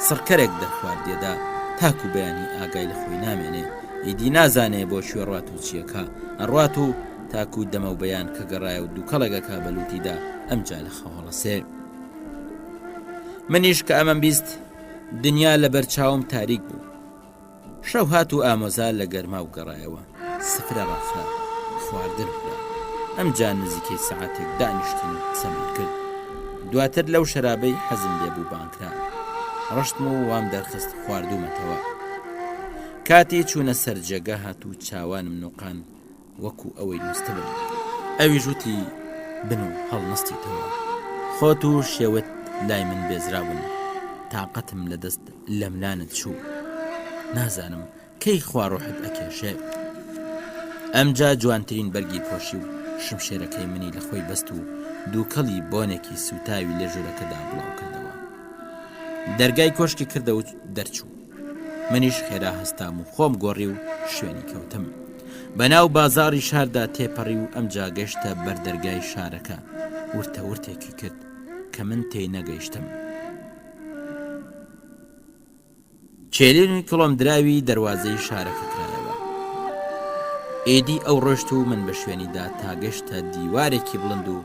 سڕکەرێک دەرخواردێدا تاکو بەیانی ئاگای لە خۆی نامێنێ ئیدی نازانێ بۆ کوێ ڕات و چیەکە ئەڕات و تاکو دەمە و بەیان کە گەڕایە و دووکەڵێکەکە بە لوتیدا ئەمجا لە خەوەڵەسێ منیش کە ئەمەم بیست دنیا لەبەر چاوم تاریک بوو. شەو هات و ئامۆزا لە گەرماو گەڕایەوە. سفرە ڕاخرا. خواردن خورا. ئەمجا نزیکەی سەعاتێک دانیشتین و قسەمان کرد. دواتر لەو شەرابەی حەزم لێ بوو بانگ کرا. ڕشتم و وام دەرخست خواردوومەتەوە. کاتی چوونە سەر جێگا هات و چاوانم نوقاند وەکو ئەوەی نووستبم. ئەویش وتی، بنوو هەڵنەستیتەوە. خۆت و شێوت لای من بێزراون. تاقەتم لە دەست لەملانت چوو. نازانم کەی خوا ڕۆحت ئەکێشێ؟ ئەمجا جوانترین بەرگی پۆشی و شمشێرەکەی منی لە خۆی بەست و دووکەڵی بۆنێکی سووتاوی لە ژوورەکەدا بڵاو کردەوە. دەرگای کۆشکی کردەوە و دەرچوو. منیش خێرا هەستام و خۆم گۆڕی و شوێنی کەوتم. بەناو بازاڕی شاردا تێپەڕی و ئەمجا گەشتە بەر دەرگای شارەکە، ورتە ورتێکی کرد کە من تێی نەگەیشتم. چێلینی کڵۆمدراوی دەروازەی شارەکە کرایەوە. ئێدی ئەو ڕۆشت و من بە شوێنیدا تا گەشتە دیوارێکی بڵند و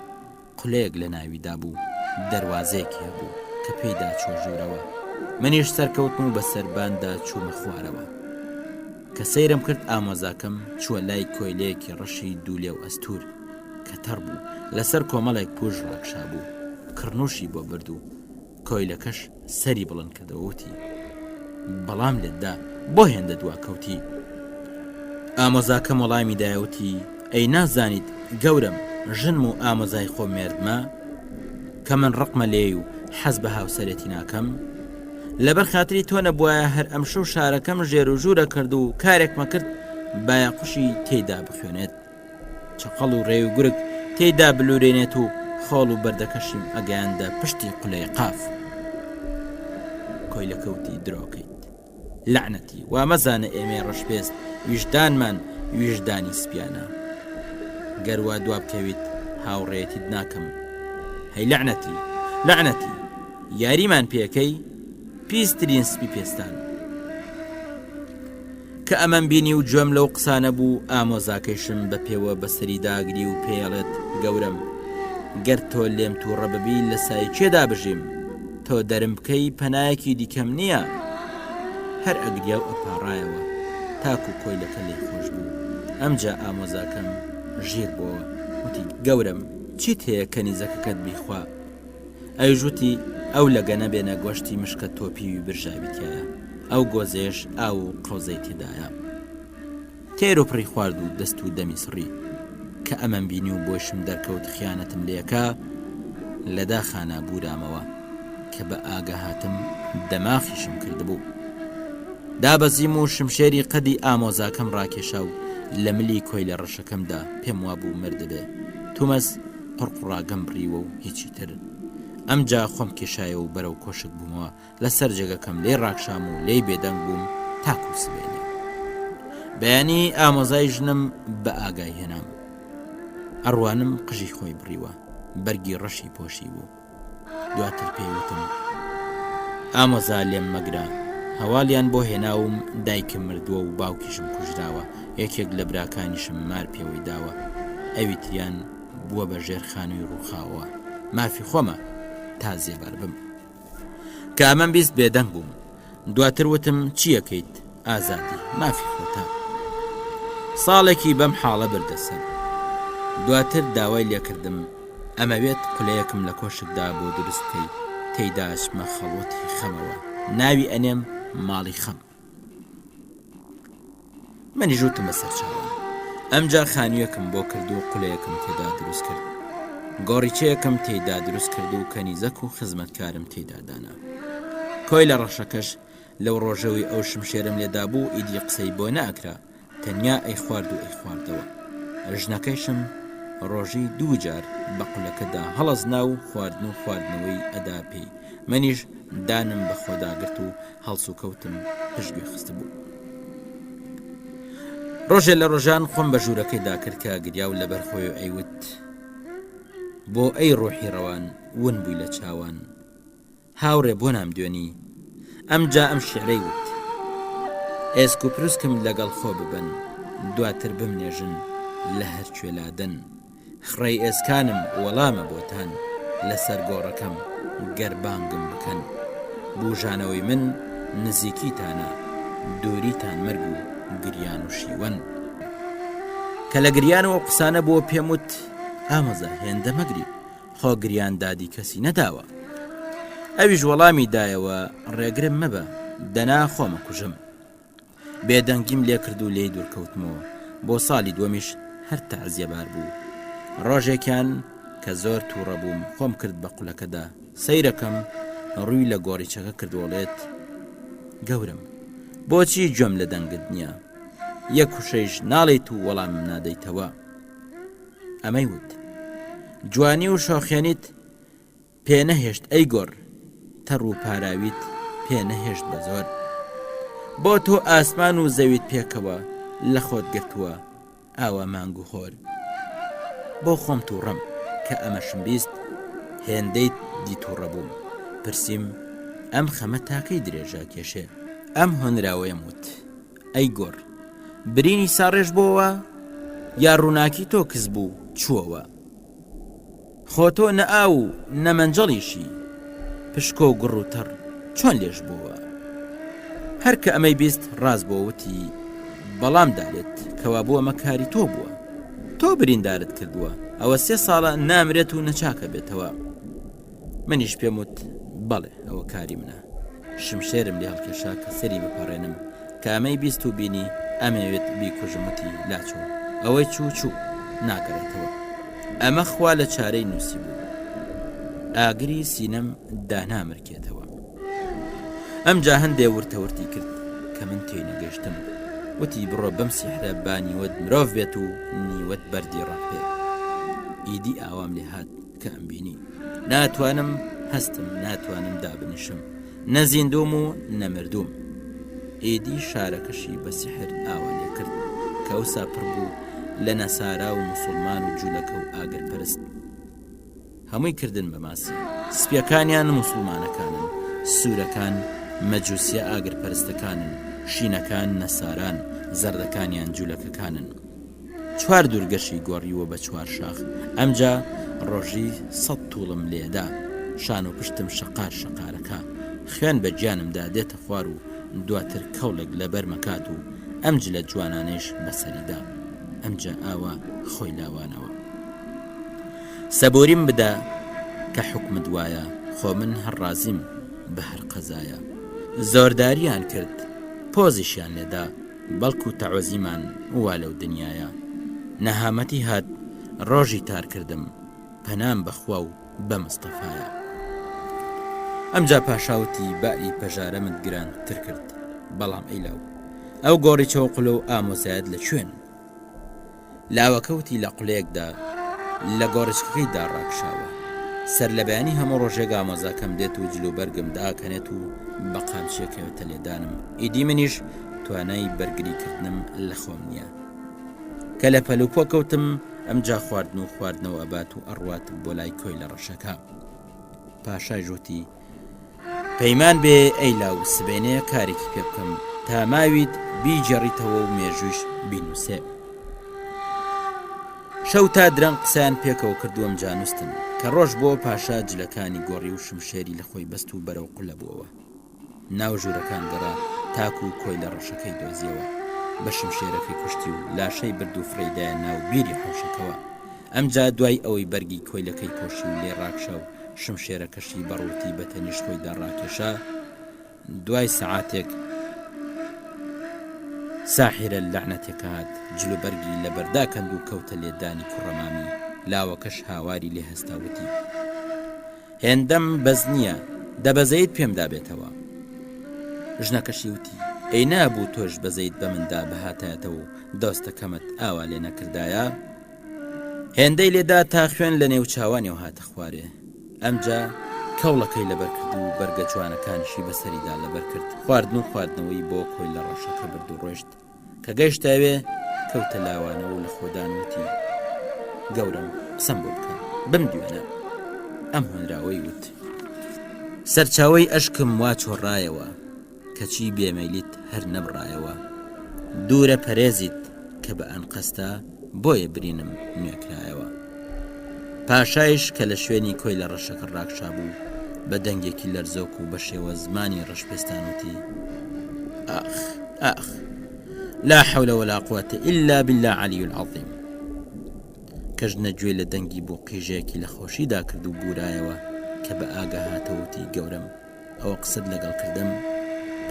قولەیەک لە ناویدا بوو، دەروازەیەکی هەبوو کە پێیدا چووە ژوورەوە. منیش سەرکەوتم و بە سەرباندا چوومە خوارەوە. کە سەیرم کرد ئامۆزاکەم چووە لای کۆیلەیەکی ڕەشی دوولێو ئەستوور کە تەڕ بوو، لەسەر کۆمەڵێک پووش ڕاکشابوو، کڕنووشی بۆ برد و کۆیلەکەش سەری بڵند کردەوە وتی بەڵام لێتدا بۆ هێندە دوا کەوتی ئامۆزاکەم وەڵامی دایوتی ئەی نازانیت گەورم ژنم و ئامۆزای خۆم مێردمە کە من ڕقمە لێی و حەز بە هاوسەرێتی ناکەم لەبەر خاتری تۆ نەبوایە هەر ئەمشەو شارەکەم ژێر و ژوورە کرد و کارێکمە کرد بایەقوشی تێدا بخوێنێت چەقەڵ و ڕێ و گورگ تێیدا بلورێنێت و خۆڵ و بەردەکەشیم ئەگەیاندە پشتی قولەی قاف. کۆیلەکە وتی درۆکەیت. لەعنەتی، وا مەزانە ئێمەی ڕەشپێست ویژدانمان ویژدانی سپیانە. گەر وا دوا بکەویت هاوڕێیەتیت ناکەم. هەی لەعنەتی، لەعنەتی، یاریمان پێکەی؟ پیسترین سپی پێستان. کە ئەمەم بینی و گوێم لەو قسانە بوو ئامۆزاکەیشم بە پێوە بەسەری داگری و پێیەڵێت گەورەم گەر تۆ لێم تووڕە ببی لە سای کێدا بژیم تۆ دەرم بکەی پەنایەکی دیکەم نییە هەر ئەگریا و ئەپاڕایەوە تاکو کۆیلەکە لێ خۆش بوو ئەمجا ئامۆزاکەم ژیر بۆوە وتی گەورەم چیت هەیە کەنیزەکەکەت بیخوا ئەویش وتی، ئەو لەگەنە بێنە گۆشتی مشکە تۆپیوی برژاوی تیایە، ئەو گۆزەیەش ئاو و قەوزەی تێدایە. تێر و پڕی خوارد و دەست و دەمی سڕی. کە ئەمەم بینی و بۆیشم دەرکەوت خیانەتم لێکا، لە داخانا بوورامەوە. کە بە ئاگا هاتم دەماخیشم کردبوو. دابەزیم و شمشێری قەدی ئامۆزاکەم ڕاکێشا و لە ملی کۆیلە ڕەشەکەم دا، پێم وابوو مردبێ. تومەز قوڕقوڕاگەم بڕیوە و هیچی تر. ئەمجا خۆم کێشایەوە و بەرەو کۆشک بوومەوە، لەسەر جێگەکەم لێی ڕاکشام و لێی بێدەنگ بووم تاکوو سبەینێ. بەیانی ئامۆزای ژنم بە ئاگای هێنام. ئەڕوانم قژی خۆی بڕیوە، بەرگی ڕەشی پۆشیبوو. دواتر پێی وتم ئامۆزا لێم مەگرە هەواڵیان بۆ هێناوم دایکم مردووە و باوکیشم کوژراوە یەکێک لە براکانیشم مار پێوەی داوە ئەوی تریان بووە بە ژێر خانووی ڕووخاوە مافی خۆمە تا زێبار بم کە ئەمەم 20 بێدەنگ بووم دواتر وتم چیەکەیت ئازادی مافی خۆتە ساڵێکی بەم حاڵە بردە سەر دواتر داوای لێکردم ئەمەوێت قولەیەکم لە کۆشکدا بۆ دروست بکەی تێیدا ئەچمە خەڵوەتی خەمەوە ناوی ئەنێم ماڵی خەم منیش وتم بەسەر چاوان ئەمجا خانوویەکم بۆ کرد و قولەیەکم تێدا دروست کرد گۆڕیچەیەکم تێدا دروست کرد و کەنیزەک و خزمەتکارم تێدا دانا کۆی لە ڕەشەکەش لەو ڕۆژەوەی ئەو شمشێرم لێدا بوو ئیدی قسەی بۆ ناکرا تەنیا ئەیخوارد و ئەیخواردەوە. ژنەکەیشم ڕۆژی دوو جار بە قولەکەدا هەڵەزنا و خواردن و خواردنەوەی ئەدا پێی. منیش دانم بە خۆدا گرت و هەڵسوکەوتم پشتگوێ خستبوو. ڕۆژێ لە ڕۆژان خۆم بە ژوورەکەیدا کرد کە گریا و لەبەر خۆی و ئەیوت بۆ ئەی ڕۆحی ڕەوان ون بووی لە چاوان. هاوڕێ بۆ نامدوێنی؟ ئەمجا ئەم شیعرەی وت. ئێسک و پروسکم لەگەڵ خۆ ببەن، دواتر بمنێژن لە هەر کوێ لادەن. خڕەی ئێسکانم وەڵامە بۆتان، لەسەر گۆڕەکەم گەر بانگم بکەن. بووژانەوەی من نزیکیتانە، دووریتان مەرگ و گریان و شیوەن. کە لە گریانەوە قسانە بووە پێم وت، ئامۆزا هێندە مەگری، خۆ گریان دادی کەسی نەداوە. ئەویش وەڵامی دایەوە ڕێگرم مەبە دەنا خۆمە کوژم. بێدەنگیم لێکرد و لێی دوورکەوتمەوە بۆ ساڵی دووەمیش هەر تەعزیەبار بوو. ڕۆژێکیان کە زۆر تووڕە بووم خۆم کرد بە قولەکەدا سەیرەکەم. ڕووی لە گۆڕیچەکە کردوەڵێت گەورم بۆچی گوێم لە دەنگت نییە یەک وشەیش ناڵێیت و وەڵامم نادەیتەوە ئەمەی وت جوانی و شۆخێنیت پێ نەهێشت ئەی گۆڕ تەڕ و پاراویت پێ نەهێشت بە زۆر بۆ تۆ ئاسمان و زەویت پێکەوە لە خۆت گرتووە ئاوا مانگ و خۆر بۆ خۆم تووڕەم کە ئەمەشم 20 هێندەی دی تووڕە بووم پرسییم ئەم خەمە تاکەی درێژە کێشێ ئەم هۆنراوەیەم وت ئەی گۆڕ برینی ساڕێژ بۆوە یا ڕووناکی تۆ کز بوو چووەوە خۆ تۆ نە ئاو و نە مەنجەڵیشی پشکۆ و گوڕ و تەڕ چۆن لێژ بۆوە هەر کە ئەمەی 20 ڕاست بۆ وتی بەڵام دالێت کەوا بوو ئەمە کاری تۆ بووە تۆ بریندارت کردووە ئەوە سێ ساڵە نامرێت و نەچاکە بێتەوە منیش پێم وت بەڵێ ئەوە کاری منە شمشێرم لێ هەڵکێشا کە سەری بپەڕێنم کە ئەمەی 20 و بینی ئەمەوێت بیکوژم وتی لاچۆ ئەوەی چوو چوو ناگەڕێتەوە ئەمە خوا لە چارەی نووسی بوو ئاگری سینەم دانامرکێتەوە ئەمجا هەندێ ورتەورتی کرد کە من تێی نەگەشتم وتی بڕۆ بەم سیحرە با نیوەت مرۆڤ بێت و نیوەت بەردی ڕەق بێ ئیدی ئاوام لێ هات کە ئەمبینی ناتوانم هەستم ناتوانم دابنیشم نە زیندوم و نە مردوم ئیدی شارەکەشی بە سیحر ئاوا لێ کرد کە ئەوسا پڕ بوو لە نەسارا و موسڵمان و جوولەکە و ئاگرپەرست هەمووی کردن بە ماسی سپیەکانیان موسڵمانەکانن سوورەکان مەجوسیە ئاگرپەرستەکانن شینەکان نەساران زەردەکانیان جوولەکەکانن چوار دوورگەشی گۆڕیوە بە چوار شاخ ئەمجا ڕۆژی سەد تووڵم لێدا شان و پشتم شەقار شەقارەکە خوێن بە گیانمدا دێتە خوار و دواتر کەوڵێک لەبەر مەکات و ئەم جلە جوانانەیش بەسەریدا ئەمجا ئاوا خۆی لاوانەوە سەبۆریم بدە کە حوکمت وایە خۆ من هەر ڕازیم بە هەر قەزایە زۆرداریان کرد پۆزیشیان لێدا بەڵکو تەعۆزیمان وا لەو دنیایە نەهامەتی هات ڕۆژی تار کردم پەنام بەخوا و بە مستەفایە ئەمجا پاشاوتی باری پەژارەمت گران تر کرد بەڵام ئەی لاو ئەو گۆڕی چەوقلە و ئامۆزایەت لە کوێن لاوەکە وتی لە قولەیەکدا لە گۆڕیچکەکەیدا ڕاکشاوە. سەر لە بەیانی هەموو ڕۆژێک ئامۆزاکەم دێت و جلوبەرگم داکەنێت و بە قامچییەکەوێتە لێدانم. ئیدی منیش توانای بەرگریکردنم لە خۆم نییە. کە لە پەلوپۆ کەوتم، ئەمجا خواردن و خواردنەوە ئەبات و ئەڕوات بۆ لای کۆیلە ڕەشەکە. پاشایش وتی، پەیمان بێ ئەی لاو سبەینێ کارێکی پێ بکەم تا ماویت بیگێڕیتەوە و مێژوویش بینووسێ. شەو تا درەنگ قسەیان پێکەوە کرد و ئەمجا نووستن. کە ڕۆژ بۆ پاشا جلەکانی گۆڕی و شمشێری لە خۆی بەست و بەرەو قولە بووەوە. ناو ژوورەکان گەڕا تاکوو کۆیلە ڕەشەکەی دۆزیەوە. بە شمشێرەکەی کوشتی و لاشەی برد و فڕێیدایە ناو بیری حەوشەکەوە. ئەمجا دوای ئەوەی بەرگی کۆیلەکەی پۆشی و لێی ڕاکشا و شمشێرەکەشی بە ڕووتی بە تەنیشت خۆیدا ڕاکێشا، دوای سەعاتێک ساحیرە لەعنەتێکە هات جلوبەرگی لەبەردا کەند و کەوتە لێدانی کوڕەمامی، لاوەکەش هاواری لێ هەستا وتی، هێندەم بەس نییە، دە بەزەیت پێمدا بێتەوە. ژنەکەشی وتی، ئەی نابوو تۆش بەزەیت بە مندا بهاتایەتەوە و دۆستەکەمت ئاوا لێ نەکردایە؟ هێندەی لێدا تا خوێن لە نێو چاوانیەوە هاتە خوارێ ئەمجا کەوڵەکەی لەبەر کرد و بەرگە جوانەکانیشی بەسەریدا لەبەر کرد خواردن و خواردنەوەی بۆ کۆیلە ڕەشەکە برد و ڕۆشت کە گەیشتە ئەوێ کەوتە لاوانەوە و لە خۆدان وتی گەورەم قسەم بۆ بکە بمدوێنە ئەم هۆنراوەی وت سەرچاوەی ئەشکم وا چۆڕایەوە کەچی بێمەیلیت هەر نەبڕایەوە دوورە پەرێزیت کە بە ئەنقەستە بۆیە برینم نوێکرایەوە پاشایش کە لە شوێنی کۆی لە ڕەشەکە ڕاکشابوو بە دەنگێکی لەرزۆک و بە شێوە زمانی ڕەشپێستان وتی ئاخ ئاخ لا حول ولا قوة إلا بالله علی العظیم کە ژنە گوێی لە دەنگی بوو قیژەیەکی لە خۆشیدا کرد و بورایەوە کە بە ئاگا هاتەوتی گەورەم ئەوە قسەت لەگەڵ کردم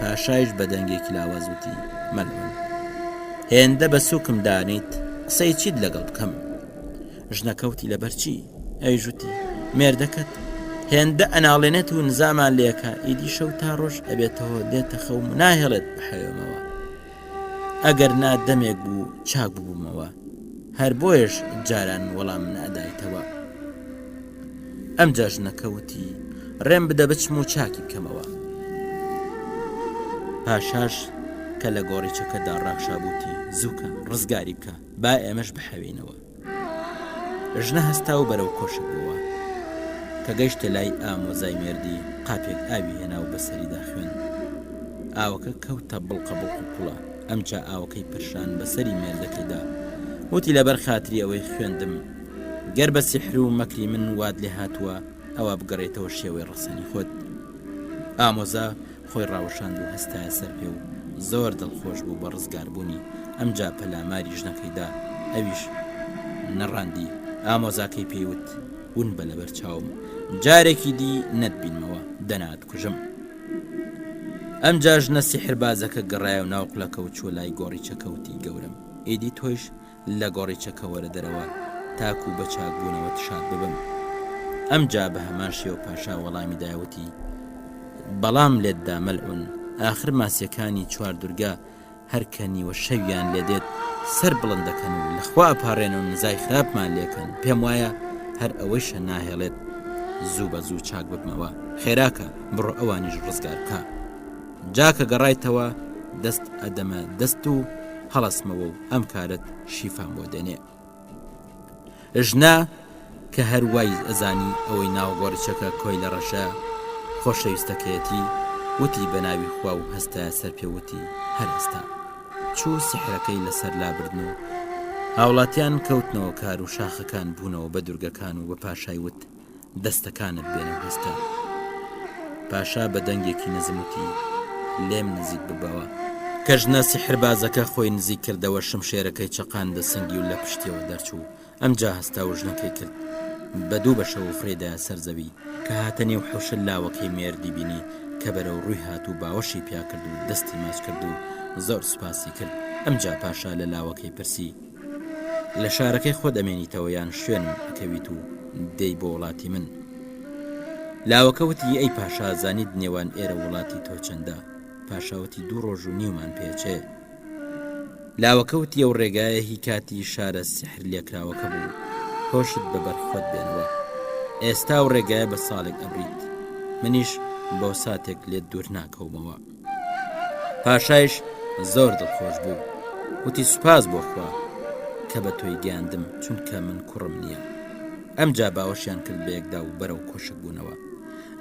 پاشایش بە دەنگێکی لاواز وتی مەلعون هێندە بە سوکم دانیت قسەی چیت لەگەڵ بکەم ژنەکەوتی لەبەرچی ئەی ژوتی مێردەکەت. هێندە ئەناڵێنێت و نزامان لێکا ئیدی شەو تا ڕۆژ ئەبێتەوە دێتە خەوم و ناهێڵێت بحەوێمەوە ئەگەر نا دەمێک بوو چاک ببوومەوە هەر بۆیەش جاران وەڵام نادایتەوە ئەمجا ژنەکە وتی ڕێم بدە بچم و چاکی بکەمەوە پاشاش کە لە گۆڕیچەکەدا ڕاکشابووتی زووکە ڕزگاری بکە با ئێمەش بحەوینەوە ژنە هەستا و بەرەو کۆشک بووە. کە گەیشتە لای ئامۆزای مێردی، قاپێک ئاوی هێنا و بەسەریدا خوێند. ئاوەکە کەوتە بڵقە بڵق و کوڵە، ئەمجا ئاوەکەی پرشان بەسەری مێردەکەیدا. وتی لەبەر خاتری ئەوەی خوێندم، گەر بە سیحر و مەکری من وات لێ هاتووە، ئەوا بگەڕێیتەوە شێوەی ڕەسەنی خۆت. ئامۆزا خۆی ڕاوەشاند و هەستایە سەر پێ و زۆر دڵخۆش بوو بە ڕزگاربوونی، ئەمجا پەلاماری ژنەکەی دا، ئەویش نەڕاندی، ئامۆزاکەی پێی وت، ون بە لەبەر چاوم، جارێکی دی نەتبینمەوە، دەنا ئەتکوژم. ئەمجا ژنە سیحربازەکە گەڕایەوە ناو قولەکە و چووە لای گۆڕیچەکە وتی، گەورەم، ئیدی تۆیش لە گۆڕیچەکە وەرە دەرەوە تاکو بە چاکبوونەوەت شاد ببم. ئەمجا بە هەمان شێوە پاشا وەڵامی دایە وتی، بەڵام لێت دا مەلعون، ئاخر ماسیەکانی چواردورگە هەر کە نیوە شەویان لێ دێت سەر بڵند دەکەن و لە خوا ئەپاڕێن و نزای خراپمان لێکەن، پێم وایە هەر ئەوەیشە ناهێڵێت زوو بە زوو چاک ببمەوە، خێراکە بڕۆ ئەوانیش ڕزگار بکە. جا کە گەڕایتەوە دەست ئەدەمە دەست و هەڵەسمەوە و ئەم کارەت شیفام بۆ دێنێ. ژنە کە هەر وای ئەزانی ئەوەی ناو گۆڕیچەکە کۆیلە ڕەشە خۆشەویستەکەیەتی وتی بە ناوی خوا و هەستایە سەر پێ وتی هەر ئێستا. چوو سیحرەکەی لەسەر لابردن و هاوڵاتیان کەوتنەوە کار و شاخەکان بوونەوە بە دورگەکان و بە پاشای وت دەستەکانت بێنە و هەستە. پاشا بە دەنگێکی نزم وتی، لێم نزیک ببەوە. کە ژنە سیحربازەکە خۆی نزیک کردەوە شمشێرەکەی چەقاندە سنگی و لە پشتیەوە دەرچوو، ئەمجا هەستا و ژنەکەی کرد بە دوو بەشەوە و فڕێیدایە سەر زەوی، کە هاتە نێو حەوشە لاوەکەی مێردی بینی کە بەرەو ڕووی هات و باوەشی پیا کرد و دەستی ماچ کرد و زۆر سوپاسی کرد، ئەمجا پاشا لە لاوەکەی پرسی، لە شارەکەی خۆت ئەمێنیتەوە یان شوێنم ئەکەویت و دێی بۆ وڵاتی من؟ لاوەکە وتی، ئەی پاشا زانیت نێوان ئێرە و وڵاتی تۆ چەندە؟ پاشا وتی، دوو ڕۆژ و نیومان پێچێ. لاوەکە وتی، ئەو ڕێگایە هی کاتی شارە سیحر لێکراوەکە بوو، هۆشت بە بەر خۆت بێنەوە. ئێستا ئەو ڕێگایە بە ساڵێک ئەبڕیت، منیش بۆ ساتێک لێت دوور ناکەومەوە. پاشایش زۆر دڵخۆش بوو وتی سوپاس بۆ خوا کە بە تۆی گەیاندم چونکە من کوڕم نییە ئەمجا باوەشیان کرد بە یەکدا و بەرەو کۆشک بوونەوە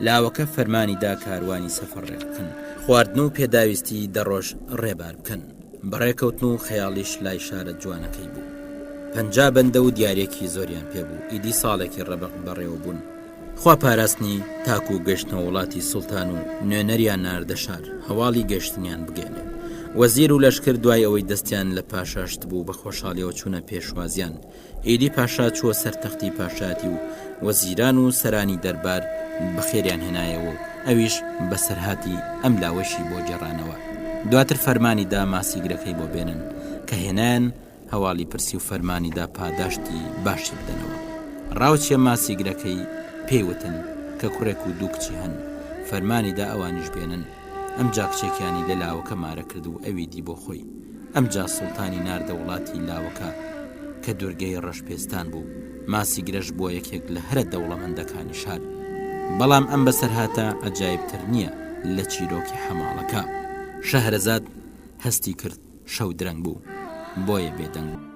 لاوەکە فەرمانی دا کاروانی سەفەر ڕێک بکەن خواردن و پێداویستی دە ڕۆژ ڕێبار بکەن بەڕێکەوتن و خەیاڵیش لای شارە جوانەکەی بوو پەنجا بەندە و دیارێکی زۆریان پێبوو ئیدی ساڵێکی ڕەبق بەڕێوە بوون خوا پاراستنی تاکو گەشتنە وڵاتی سوڵتان و نوێنەریان ناردە شار هەواڵی گەشتنیان بگەێنێ. وەزیر و لەشکر دوای ئەوەی دەستیان لە پاشا شتبوو بە خۆشحاڵیەوە چوونە پێشوازیان. ئیدی پاشا چووە سەر تەختی پاشایەتی و وەزیران و سەرانی دەربار بەخێریان هێنایەوە و ئەویش بەسەرهاتی ئەم لاوەشی بۆ گێڕانەوە. دواتر فەرمانی دا ماسیگرەکەی بۆ بێنن. کە هێنایان هەواڵی پرسی و فەرمانی دا پاداشتی باشی بدەنەوە. ڕاوچیە ماسیگرەکەی پێی وتن کە کوڕێک و دوو کچی هەن، فەرمانی دا ئەوانیش بێنن. ئەمجا کچێکیانی لە لاوەکە مارە کرد و ئەوی دی بۆ خۆی. ئەمجا سوڵتانی ناردە وڵاتی لاوەکە کە دورگەی ڕەشپێستان بوو. ماسیگرەش بووە یەکێک لە هەرە دەوڵەمەندەکانی شار. بەڵام ئەم بەسەرهاتە عەجایبتر نییە لە چیرۆکی حەماڵەکە. شەهرەزاد هەستی کرد شەو درەنگ بوو بۆیە بێدەنگ بوو.